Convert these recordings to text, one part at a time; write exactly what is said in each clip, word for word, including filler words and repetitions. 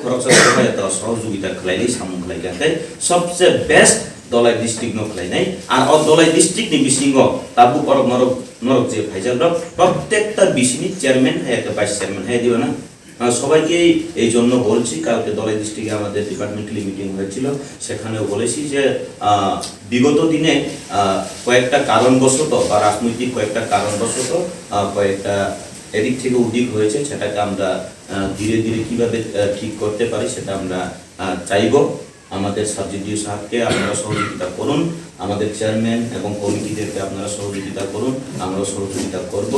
khoroksa sohayata, sohojogita khlainai samung khlaikha, tei sobse best Dholai district no khlainai. Ar o Dholai district ni bisingo tabuk orok norok, norok je phaijak rok, prottekta bisini chairman hai ekta vice chairman hai diba na? আহ, সবাইকেই এই জন্য বলছি, কালকে দলাই ডিস্ট্রিক্টে আমাদের departmentally meeting হয়েছিল, সেখানেও বলেছি যে, আহ, বিগত দিনে, আহ, কয়েকটা কারণবশত বা রাজনৈতিক কয়েকটা কারণবশত, আহ, কয়েকটা এদিক থেকে ওদিক হয়েছে, সেটাকে আমরা, আহ, ধীরে ধীরে কিভাবে, আহ, ঠিক করতে পারি, সেটা আমরা, আহ, চাইবো। আমাদের সাবজেক্টিভ স্যারকে আপনারা সহযোগিতা করুন, আমাদের চেয়ারম্যান এবং কমিটিদেরকে আপনারা সহযোগিতা করুন, আমরা সহযোগিতা করব।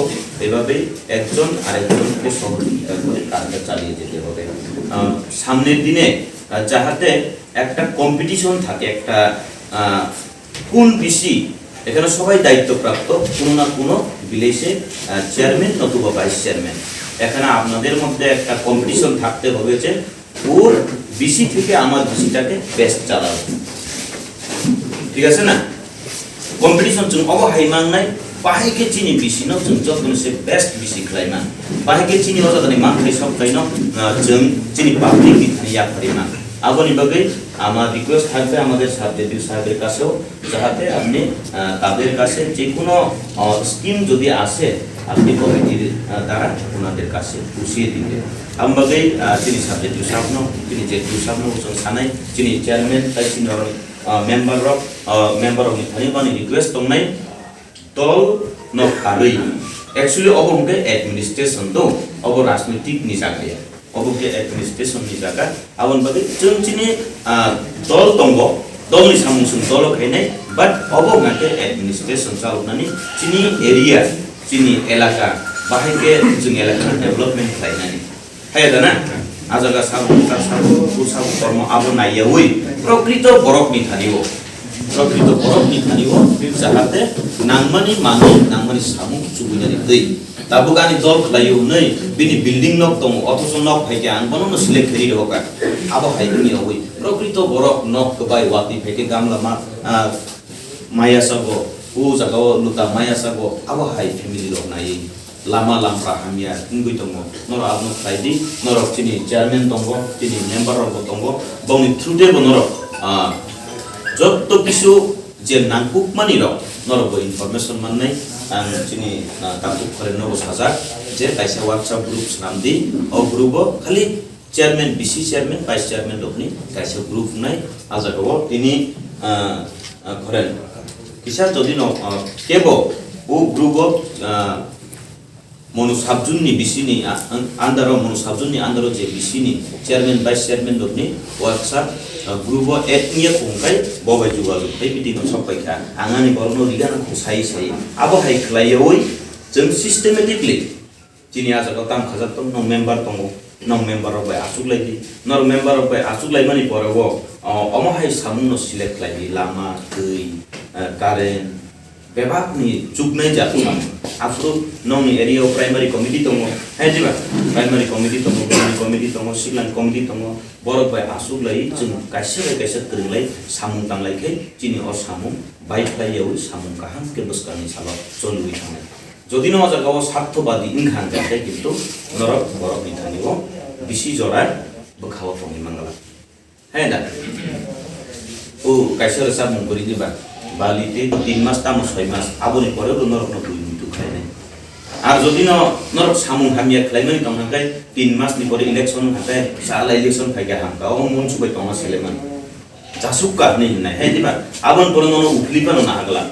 এভাবেই একজন আরেকজনকে সহযোগিতা করে কাজটা চালিয়ে যেতে হবে। আহ, সামনের দিনে, আহ, যাহাতে একটা কম্পিটিশন থাকে, একটা, আহ, কোন ভিসি, এখানে সবাই দায়িত্বপ্রাপ্ত, কোনো না কোনো ভিলেজে, আহ, চেয়ারম্যান নতুবা ভাইস চেয়ারম্যান, এখানে আপনাদের মধ্যে একটা কম্পিটিশন থাকতে হবে যে কোন ভিসি থেকে আমার ভিসিটাকে বেস্ট চালাবো, ঠিক আছে না? Competition chung obo hai mangnai, bahai khe chini bisi no chung joto ni se best bisi khlai man, bahai khe chini o jaga ni manthai sok thai no, ah, chung chini public ni thani yak phari man. Aboni bagwi ama request thakbe amader sub D D O saheb er kaseo, যাহাতে আপনি, আহ, তাদের কাছে যে কোনো, আহ, স্কিম যদি আসে, আপনি কমিটির, আহ, দ্বারা ওনাদের কাছে পৌঁছিয়ে দিতে। আমি বাদে, আহ, তিনি সাবজেক্ট সামনো, তিনি যে সামনো বসে সানাই, তিনি চেয়ারম্যান, তাই তিনি, আহ, মেম্বার রক, আহ, মেম্বার রকনি থানি বানি রিকোয়েস্ট দংনাই, দল নক হারই। Actually, obo hwnkhe administration do, obo rajnitik ni jagaya. Obo khe administration ni jaga. Aboni bagwi chwng chini, ah, dol tongo, dol ni samung chwng dolo khainai, but obo hwnkhe administration chaloknani chini area, chini elaka, bahai khe chwng elaka development khlainani. Haya da na? A jaga sabo, ta sabo, bu sabo kormo abo naiyawi prokrito borok ni thani o. Prokrito borok ni thani o, jahate nangmani manwi, nangmani samung chubui nani twi. Tabuk ani dol khlaio hwnwi bini building nok tongo, othocho nok phaikhe ang bono no select khe ri rohor kha. Abo hai wngya wi prokrito borok nok kwbai watwi phaikhe gamla ma, ah, maya sago, o jagao luta maya sago, abo hai family rok naiwi lama lampra hamya wngwi tongo. Norok abono khlai di, norok chini chairman tongo, chini member rok bo tongo, bongni through tei bo norok, ah, jotto kisu je nangkukmani rok norok bo information mannai. Ang chini, ah, takhuk khoreng nobo sajak je kaisa WhatsApp group swnam di, o group o khali chairman, bisi chairman, vice chairman rokni kaisa group wngnai. A jagao tini, ah, ah, khoreng kisa jodi no, ah, kebo o group o, ah, Monu Sabjun ni bisini, ah, ang-, under o, Monu Sabjun ni under o je bisini chairman, vice chairman rokni WhatsApp, ah, group o add wngya khungkai bo bai jogajog khai meeting o sok pai kha. Ang ani borok no rigana khung sai sai. Abo hai khlaiyawi chwng systematically chini a jaga o tam khajak tong, nwng member tongo, nwng member rok bai achuk lai di. Norok member rok bai achuk lai mani pore bo, ah, omo hai samung no select khlai di, lama, twi, ah, current, bebak ni chuknai jat samung. Aphuru nokni area o primary committee tongo, hai diba? Primary committee tongo, bwrwini committee tongo, sikla ni committee tongo. Borok bai aswk lai chwng kaisa bai kaisa kwrwng lai samung tang lai khe chini o samung bai phlai yaui samung kaham khe bwskang ni salo choliui thangnai. Jodi no o jaga o sartho badi wngkha hwnkhe kintu norok borok ni thani o bisi jora bwkha o tongwi mangala. Hai da? O kaisa rwchapmung kwrwi diba? Bali tei tin mas tamo soi mas, aboni pore bo norokno bui muitu khlainai. Ar jodi no norok samung hamya khlaimani tongkha khe, tin mas ni pore election wngkha khe, sala election phaikha hamkha, omo monsu bai tongma seleman. Jasuk ka hinwi hwnnai, hai diba? Aboni pore nono uphilwi phano nahagla.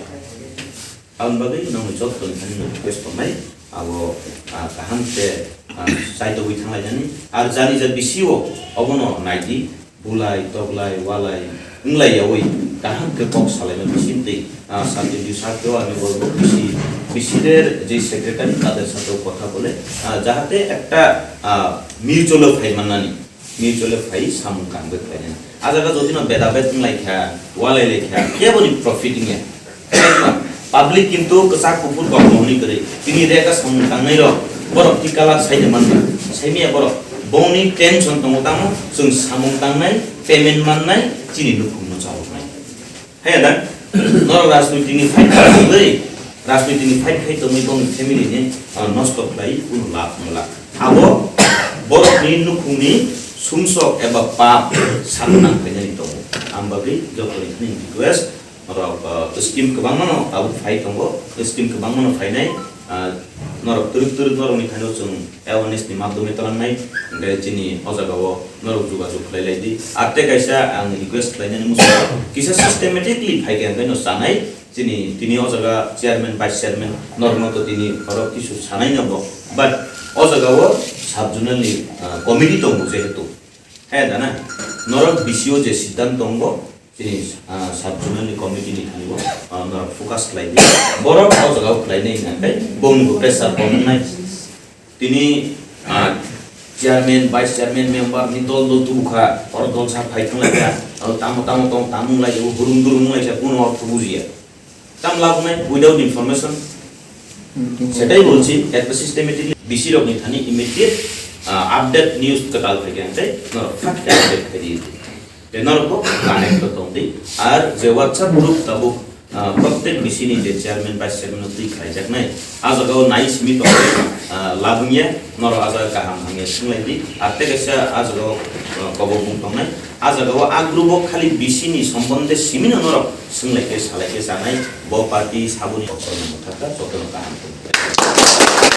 Aboni bagwi nokni joto ni thani no request tongnai, abo, ah, kaham khe, ah, chaitogwi thanglainani. Ar jani ja bisi o obono naidi, bulai, toglai, walai, wnglai yaui kaham khe kok salaima bisingtwi, ah, sub D D O sir khe o ani borok bisi, bisider je secretary tader sateo kotha bole, ah, jahate ekta, ah, mutual o phai mannani. Mutual phai samung kangwi khlainani. A jaga jodi no beda bet wng lai kha, walai lai kha, kebo ni profit wng ya. Public kintu kwchak kuphur kok mohni kwrwi. Tini reka samung tangnai rok, borok tikala sai de manba. Saimiya borok, bongni tension tongo tamo, chwng samung tangnai, payment mannai, chini nukhung no chaloknai. Hai da, norok rajniti ni fight khai tongwi, rajniti ni fight khai tongwi bongni family ni, ah, nosto khlai, kunu lab wng la. Abo borok ni nukhung ni sumsok eba pap sak nang phainani tongo. Ang bagwi joto ni thani request, norok, ah, scheme kwbangma no tabuk phai tongo, scheme kwbangma no phainai, ah, norok twrwk twrwk norok ni thani o chwng awareness ni madhyome twlangnai, hwnkhe chini o jaga o norok jogajog khlai lai di. Ar tei kaisa ang request khlai nani muchungo, kisa systematically phai khe ang khe no chanai, chini tini o jaga chairman, vice chairman norok no to tini oro kisu sanai no bo, but o jaga o sub zonal ni, ah, committee tongo jehetu, he da na, norok B C O je siddhant tongo, chini, ah, sub zonal ni committee ni thani bo, ah, norok focus khlai di, borok o jaga o khlai nai hwnkhe bongni bo pressure kom wngnai. Tini, ah, chairman, vice chairman, member ni dol dol tubu kha, oro dol sa phai thang lai kha, oro tamo tamo tong tamo lai kha, hurum durum lai kha, kuno ortho bujiya. Tam lab nai without information. সেটাই বলছি, একটা systematically B C rok ni thani immediate, ah, update news kwtal phai khe tei norok fat update khai di. Tei norok bo connect to tong di. Ar je WhatsApp group tabuk, ah, prottek B C ni je chairman, vice chairman no twi khlaijaknai, a jaga o nai simi tong, ah, labwngya, norok a jaga kaham hamya swng lai di. Ar tei kaisa a jaga o, ah, kobok bung tongnai. A jaga o a group o khali B C ni sombonde simi no norok swng lai khe, sa lai khe chanai, bo party saboni kotor no mwthakha, joto no kaham tong.